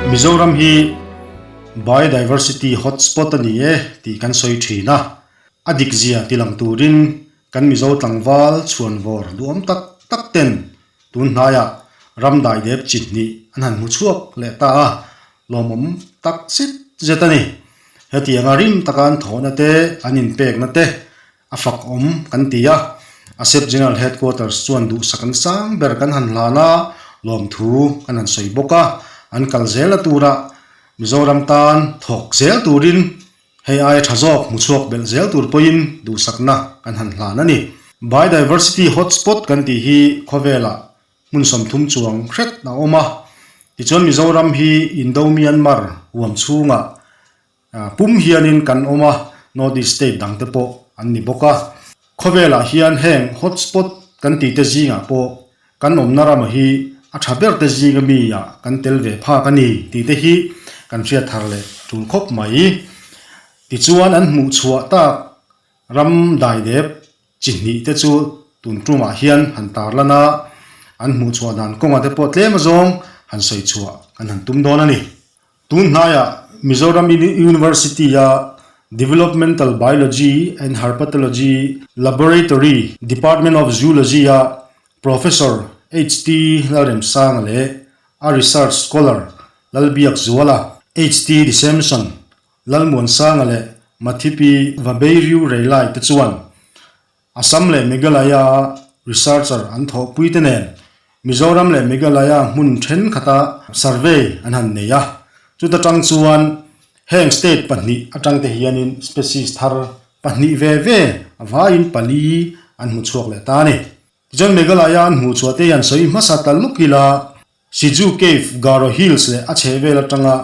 Mizoram hi Biodiversity Hotspot a ni e tih kan sawi thin a, a dikzia tilang turin kan Mizo tlangval chhuanvawr duhawm tak tak ten tun hnaiah ram daidep chi hnih an han hmu chhuak leh ta a, lawmawm tak zet zet a ni. Hetianga rim taka an thawhna te, an inpekna te A fak awm kan ti a, ASEP General Headquarters chuan duhsak an sang ber kan han hlan a, lawmthu kan han sawi bawk a, an kal zel a tura Mizoram tan thawk zel turin hei aia tha zawk hmu chhuak belh zel tur pawhin duhsakna kan han hlan a ni. Biodiversity hotspot kan tih hi khawvelah hmun 30 chuang hret a awm a, tichuan Mizoram hi Indo-Myanmar huam chhungah Pum hianin kan awm a, North East state dangte pawh an ni bawk a. Khawvelah hian heng hotspot kan tihte zingah pawh kan awmna rama hi a tha berte zinga mi ah kan tel ve phak a ni tihte hi kan hriat thar leh tul khawp mai. Tichuan an hmuh chhuah tak ram daidep chi hnih te chu tun tumah hian han tarlan a, an hmuh chhuah dan kawngah te pawh tlem azawng han sawi chhuah kan han tum dawn a ni. Tun hnaiah Mizoram University-a Developmental Biology and Herpetology Laboratory, Department of Zoology-a Professor HT Lalremsanga leh a Research Scholar Lalbiakzuala, HT Desemson Lalmuansanga leh Mathipi Vabeiriu Reilai te chuan Assam leh Meghalaya researcher an thawhpui te nen Mizoram leh Meghalaya hmun thenkhat-a survey an han nei a, chuta tang chuan heng state pahnih atang te hianin species thar pahnih ve ve a vaiin pali an hmu chhuak leh ta a ni. Tichuan Meghalaya an hmuh chhuah te hian sawi hmasa ta luk ila Siju Cave, Garo Hills leh a chhehvel atanga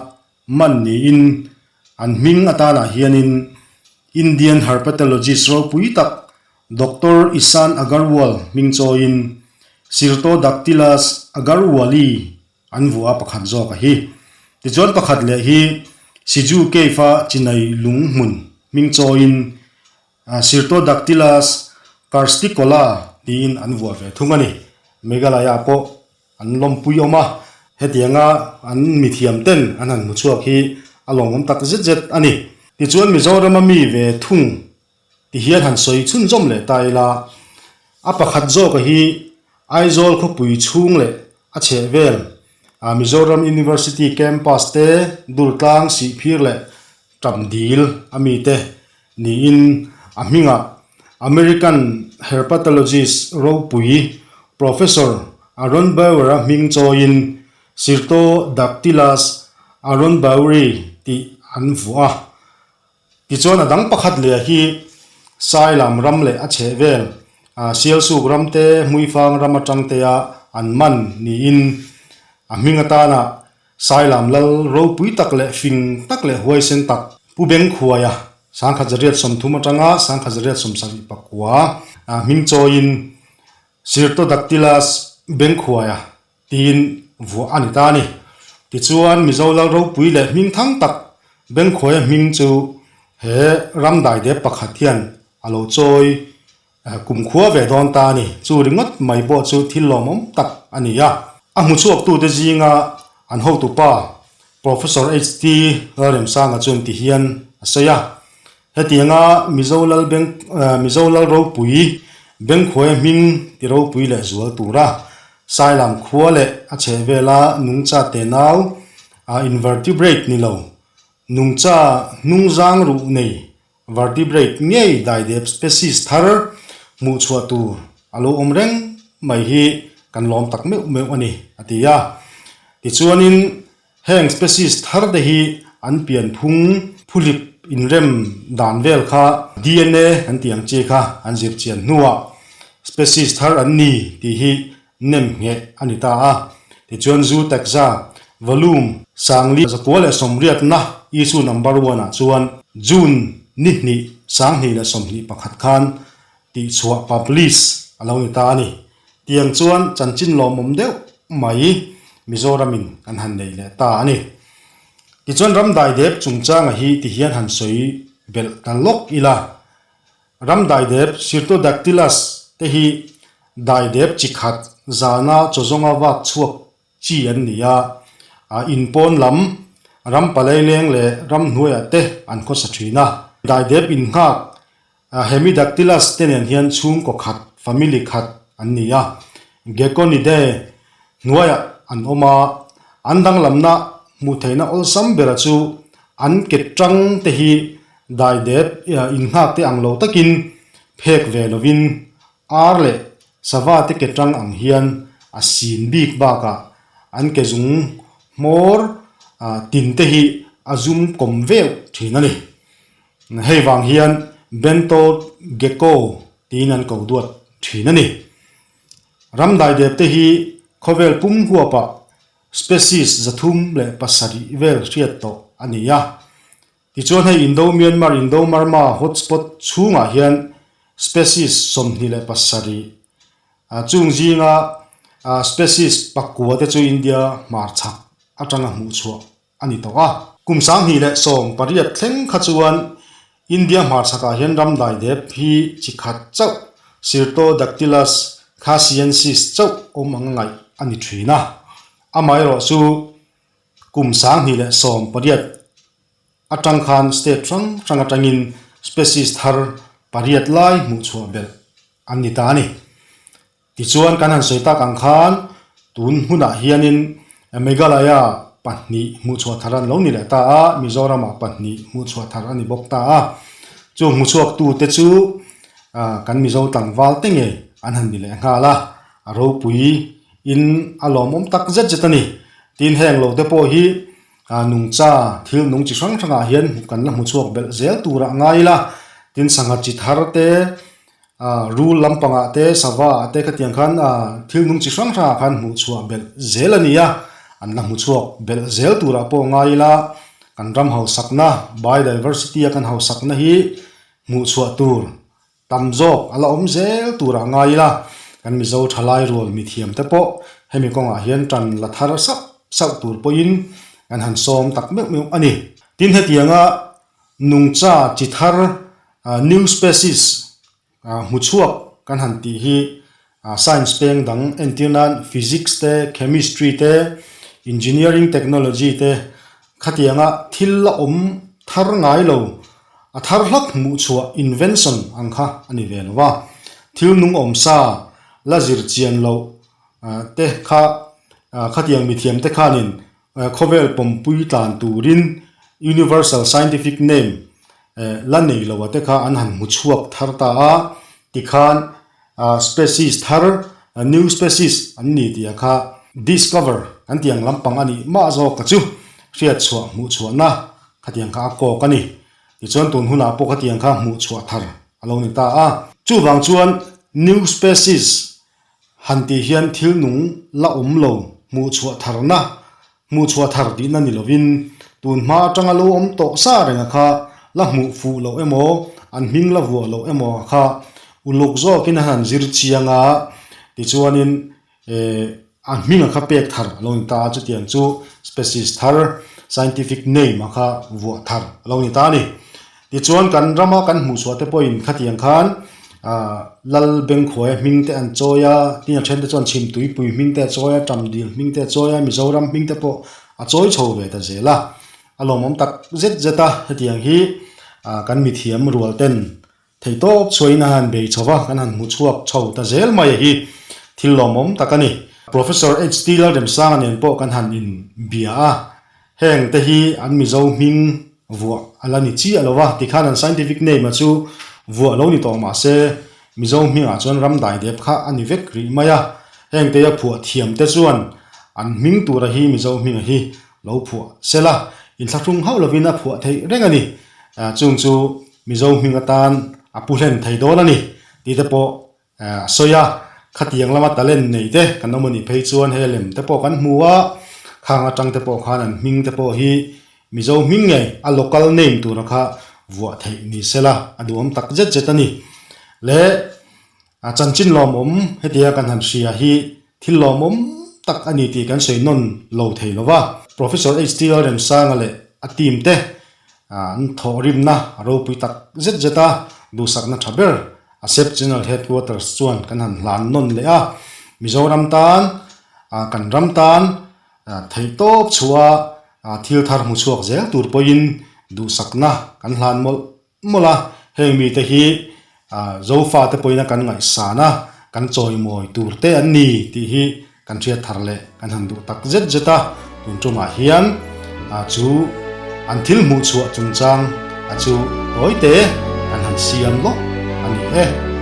man niin an hming atanah hianin Indian herpetologist ropui tak Doctor Ishan Agarwal hming chawiin Cyrtodactylus agarwali an vuah a pakhat zawk a hi. Tichuan pakhat leh hi Siju Cave-a chinai lung hmun hming chawiin Cyrtodactylus karsticola tiin an vuah ve thung a ni. Meghalaya pawh An lawmpui awm a, hetianga an mithiam ten an han hmu chhuak hi a lawmawm tak zet zet a ni. Tichuan Mizorama mi ve thung ti hian han sawi chhunzawm leh ta ila, a pakhat zawka hi Aizawl khawpui chhung leh a chhehvel Mizoram University Campus te Durtlang Sihphir leh Tamdil a mite niin a hmingah American herpetologist ropui Professor Aaron Bauer-a hming chawiin Cyrtodactylus aaronbaueri tih an vuah a. Tichuan a dang pakhat leh hi Sailam ram leh a chhehvel Sialsuk ram te Hmuifang ram atang tea an man niin a hming atana Sailam lal ropui tak leh fing tak leh huaisen tak Pu Bengkhuaia 1830 atanga 1879 hming chawiin Cyrtodactylus Bengkhuaia tiin vuah a ni ta a ni. Tichuan Mizo lal ropui leh hming thang tak Bengkhuaia hming chu he ram daidep pakhat hian a lo chawi Kumkhua ve dawn ta a ni. Chu ringawt mai pawh chu thil lawmawm tak a ni a. A hmuchhuaktute zinga an hotupa Professor HT Lalremsanga chuan ti hian a sawi a, Hetianga Mizo Lal Beng Mizo Lal ropui Bengkhuaia hming ti ropui leh zual tura Sailam khua leh a chhehvela nungcha tenau invertebrate ni lo nungcha hnungzang ruh nei Vertebrate ngei daidep species thar hmuh chhuah tur a lo awm reng mai hi kan lawm tak meuh meuh a ni, a ti a. Tichuanin heng species thar te hi an pianphung phuhlip inrem dan vel kha dna kan tih ang chi kha an zir chian hnuah species thar an ni tih hi nem ngheh a ni ta a. Tichuan zu takza volume sangli 180na issue number one ah chuan June ni hnih 2021 khan tihchhuah publish a lo ni ta a ni. Tiang chuan chanchin lawmawm deuh mai Mizoramin kan han nei leh ta a ni. Tichuan ramdaidep chungchanga hi tihian han sawi belh ta lawk ila. Ramdaidep Cyrtodactylus te hi daidep chi khat zana chawzawnga vak chhuak chi an ni a. In pawn lam, ram palaileng leh ram hnuaiah te an khawsa thin a. Daidep innghak Hemidactylus te nen hian chhungkaw khat, family khat, an ni a. Gekkonidae hnuaiah an awm a, an danglamna hmuh theihna awlsam bera chu an ke tang te hi daidep innghak te ang lo takin phek ve lovin ar leh sava te ke tang ang hian a sin bik bakah an ke zung hmawr tin te hi a zum kawm veuh thin a ni. Hei vang hian Bentod Gecko tiin an ko duat thin a ni. Ram daidep te hi khawvel pum huapah species 307 vel hriat tawh a ni a. Tichuan hei Indo-Myanmar Indo-Burma hotspot chhungah hian species 27 chung zinga species pakua te chu India hmarchhak atanga hmuhchhuah a ni tawh a. Kum 2018 thleng kha chuan India hmarchhakah hian ram daidep hi chi khat chauh Cyrtodactylus khasiensis chauh awm ang ngaih a ni thin a. Amaherawh chu kum 2018 atang khan state hrang hrang atangin species thar pariat lai hmuhchhuah belh an ni ta a ni. Tichuan kan han sawi tak ang khan tun hmunah hianin Meghalaya pahnih hmuhchhuah thar an lo ni leh ta a, Mizoramah pahnih hmuhchhuah thar a ni bawk ta a. Chu hmuchhuaktute chu kan Mizo tlangval te ngei an han ni leh nghal a, a ropui in a lawmawm tak zet zet a ni. Tin heng lo te pawh hi nungcha thil nung chi hrang hrangah hian kan la hmuchhuak belh zel turah ngai ila, tin sangha chi thar te, Rul lampangah te, sava ah te khatiang khan thil nung chi hrang hrangah khan hmuh chhuah belh zel a ni a, an la hmu chhuak belh zel turah pawh ngai ila kan ram hausakna, biodiversity a kan hausakna hi hmuh chhuah tur tam zawk a la awm zel turah ngai ila kan Mizo thalai rual mithiam te pawh hemi kawngah hian tan la thar sauh sauh tur pawhin kan han sawm tak meuh meuh a ni. Tin hetianga nungcha chi thar New species hmuchhuak kan han tih hi science peng dang entir nan physics te, chemistry te, engineering technology te khatianga thil la awm thar ngai lo a thar hlak hmuhchhuah invention ang kha a ni ve lo va. Thil nung awm sa la zir chian loh te kha khatiang mithiam te khanin Khawvel pawmpui tlan turin Universal Scientific Name la nei lo a te kha an han hmu chhuak thar ta a, tikhan species thar, new species an ni tih a kha discover kan tih ang lampang a nih mah zawk ka chu hriat chhuah hmuh chhuahna khatiang kha a kawk a ni. Tichuan tun hunah pawh khatiang kha hmuh chhuah thar a lo ni ta a. Chuvang chuan new species Han tih hian thil nung la awm lo hmuh chhuah tharna, hmuh chhuah thar tihna ni lovin, tun hma atanga lo awm tawh sa renga kha la hmuh fuh loh emaw, an hming la vuah loh emaw kha uluk zawkin a han zir chiang a, tichuanin eh a hminga kha pek thar a lo ni ta a, chutiang chu species thar, scientific name a kha vuah thar a lo ni ta a ni. Tichuan kan rama kan hmuh chhuah te pawhin khatiang khan Lal Bengkhuaia hming te an chawi a, tin a then te chuan Chhimtuipui hming te a chawi a, Tamdil hming te a chawi a, Mizoram hming te pawh a chawi chho ve ta zel a. A lawmawm tak zet zet a, hetiang hi kan mithiam rual ten theihtawp chhuahin a han bei chho va, kan han hmu chhuak chho ta zel mai a hi thil lawmawm tak a ni. Professor HT Lalremsanga nen pawh kan han inbia a, Heng te hi an Mizo hming vuah a la ni chiah lo va, tikhan an scientific name a chu vuah lo ni tawh mah se Mizo hmingah chuan ram daidep kha a ni vek rih mai a. Heng te a phuah thiam te chuan an hming tura hi Mizo hminga hi lo phuah se la, inthlahrung hauh lovin a phuah theih reng a ni. Chung chu Mizo hming atan a pu hlen thei dawn a ni tih te pawh A sawi a, khatiang lama talent nei te kan awm a nih phei chuan he lem te pawh kan hmu a, khang atang te pawh khan an hming te pawh hi Mizo hming ngei a local name tura kha vuah theih ni sela a duhawm tak zet zet a ni. Le a chanchin lawmawm hetia kan han hria hi thil lawmawm tak a ni tih kan sawi nawn lo thei lo va. Professor HT Lalremsanga leh a team te an thawhrimna a ropui tak zet zet a, duhsakna tha ber ASEP General Headquarters chuan kan han hlan nawn leh a, Mizoram tan, kan ram tan. Theihtawp chhuah a thil thar hmu chhuak zel tur pawhin duhsakna kan hlan mawlh mawlh a, heng mite hi Zofa te pawhin a kan ngaihsan a, kan chawimawi tur te an ni tih hi kan hriat thar leh kan han duh tak zet zet a, tun tumah hian chu an thil hmuh chhuah chungchang a chu tawi te kan han siam lawk a ni e.